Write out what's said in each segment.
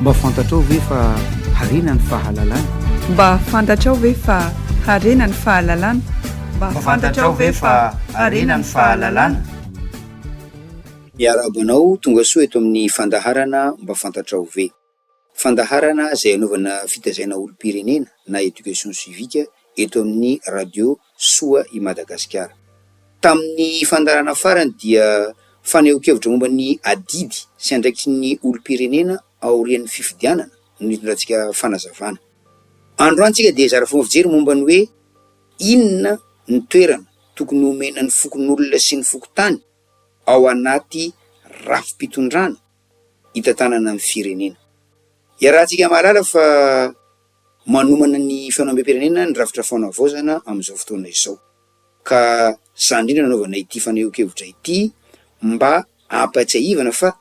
Mba fantatrao ve fa harena ny fahalalana? Mba fantatrao ve fa harena ny fahalalana? Mba fantatrao ve fa harena ny fahalalana? Miarahaba anao tongasoa eto amin'ny fandaharana Mba fantatrao ve? Fandaharana izay anaovana fitazaina olom-pirenena na éducation civique eto amin'ny Radio Soa i Madagasikara. Tamin'ny fandaharana farany dia fanehoan-kevitra momba ny adidy sy andraikitry ny olom-pirenena aorian'ny fifidianana no nitondrantsika fanazavana. Androany tsika dia hizara fomba fijery momba ny hoe inona ny toerana tokony homena ny fokonolona sy ny fokontany ao anaty rafi-pitondrana hitantanana ny firenena. Iarahantsika mahalala fa manomana ny fihaonambem-pirenena ny rafitra fanavaozana amin'izao fotoana izao. Ka izany indrindra no nanaovana ity fanehoan-kevitra ity mba hampatsiahivana fa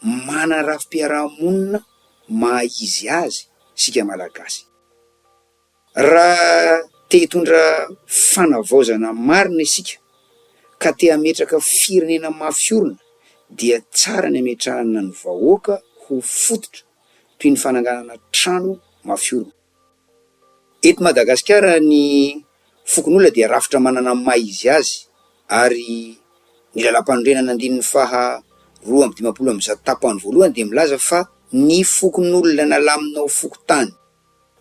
manana rafi-piarahamonina maha izy azy isika Malagasy. Raha te hitondra fanavaozana marina isika ka te hametraka firenena mafy orina dia tsara ny hametrahana ny vahoaka ho fototra toy ny fananganana trano mafy orina. Eto Madagasikara ny fokonolona dia rafitra manana ny maha izy azy ary ny lalàmpanorenana andininy faha 152 tapany voalohany dia milaza fa ny fokonolona nalamina ho fokontany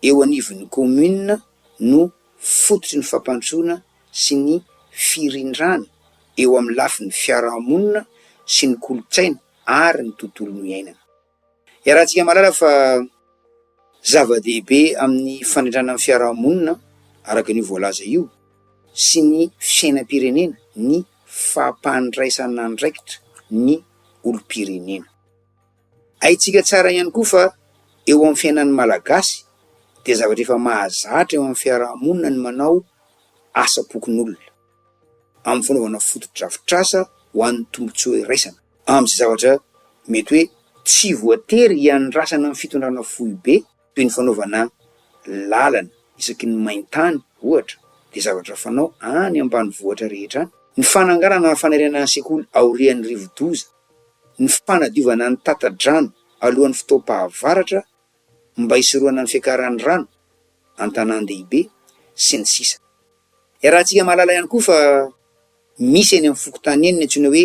eo anivon'ny kaominina no fototry ny fampandrosoana sy ny firindrana eo amin'ny lafiny fiarahamonina sy ny kolontsaina ary ny tontolo iainana. Iarahantsika mahalala fa zava-dehibe amin'ny fandrindrana ny fiarahamonina araka an'io voalaza io sy ny fiainam-pirenena ny fampandraisana andraikitra ny olom-pirenena. Haintsika tsara ihany koa fa eo amin'ny fiainan'ny Malagasy dia zavatra efa mahazatra eo amin'ny fiarahamonina ny manao asam-pokonolona amin'ny fanaovana fotodrafitrasa ho an'ny tombontsoa iraisana, amin'izay zavatra mety hoe tsy voatery hiandrasana ny fitondrana foibe toy ny fanaovana lalana isaky ny main-tany ohatra dia zavatra fanao any ambanivohitra rehetra any, ny fananganana na fanarenana ny sekoly aorian'ny rivodoza. ny fanadiovana ny tata-drano alohan'ny fotoam-pahavaratra mba hisorohana ny fiakaran'ny rano an-tanàn-dehibe, sy ny sisa Iarahantsika mahalala ihany koa fa misy eny amin'ny fokontany eny ny antsoina hoe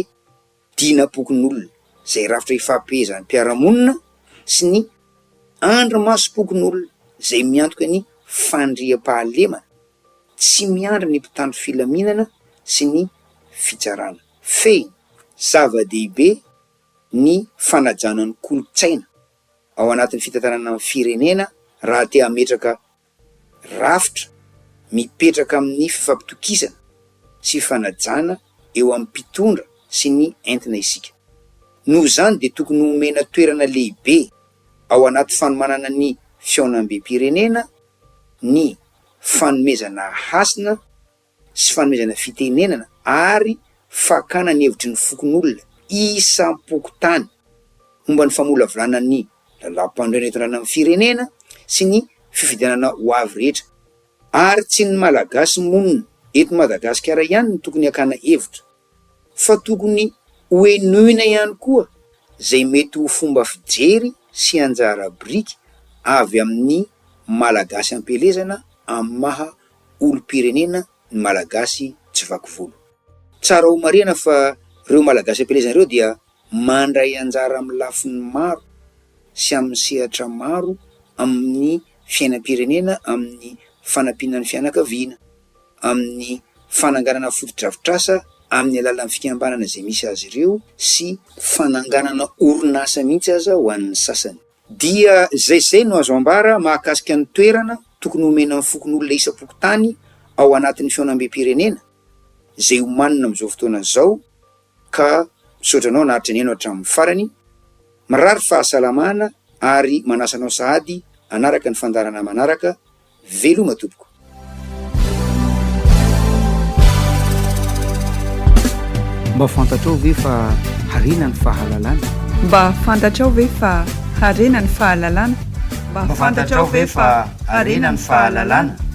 dinam-pokonolona, izay rafitra ifampihezan'ny mpiara-monina sy ny andrimasom-pokonolona izay miantoka ny fandriampahalemana, tsy miandry ny mpitandro filaminana sy ny fitsarana. Fehiny, zava-dehibe ny fanajana ny kolontsaina ao anatin'ny fitantanana ny firenena raha te hametraka rafitra mipetraka amin'ny fifampitokisana sy fifanajana eo amin'ny mpitondra sy ny entina isika. Noho izany dia tokony homena toerana lehibe ao anaty fanomanana ny fihaonambem-pirenena ny fanomezana hasina sy fanomezana fitenenana ary fakana ny hevitry ny fokonolona isam-pokontany momba ny famolavolana ny lalàmpanorenana itondrana ny firenena sy ny fifidianana ho avy rehetra. Ary tsy ny Malagasy monina eto Madagasikara ihany no tokony hakana hevitra fa tokony hohenoina ihany koa izay mety ho fomba fijery sy anjara biriky avy amin'ny Malagasy am-pielezana amin'ny maha olom-pirenena ny Malagasy tsy vaky volo. Tsara homarihana fa ireo Malagasy am-pielezana ireo dia mandray anjara amin'ny lafiny maro sy amin'ny sehatra maro amin'ny fiainam-pirenena amin'ny fanampiana ny fianakaviana, amin'ny fananganana fotodrafitrasa amin'ny alalan'ny fikambanana izay misy azy ireo sy fananganana orinasa mihitsy aza ho an'ny sasany. Dia izay izay no azo ambara mahakasika ny toerana tokony homena ny fokonolona isam-pokontany ao anatin'ny fihaonambem-pirenena izay omanina amin'izao fotoana izao ka misaotra anao naharitra nihaino hatramin'ny farany, mirary fahasalamana ary manasa anao sahady hanaraka ny fandaharana manaraka Veloma tompoko. Mba fantatrao ve fa harena ny fahalalana? Mba fantatrao ve fa harena ny fahalalana? Mba fantatrao ve fa harena ny fahalalana?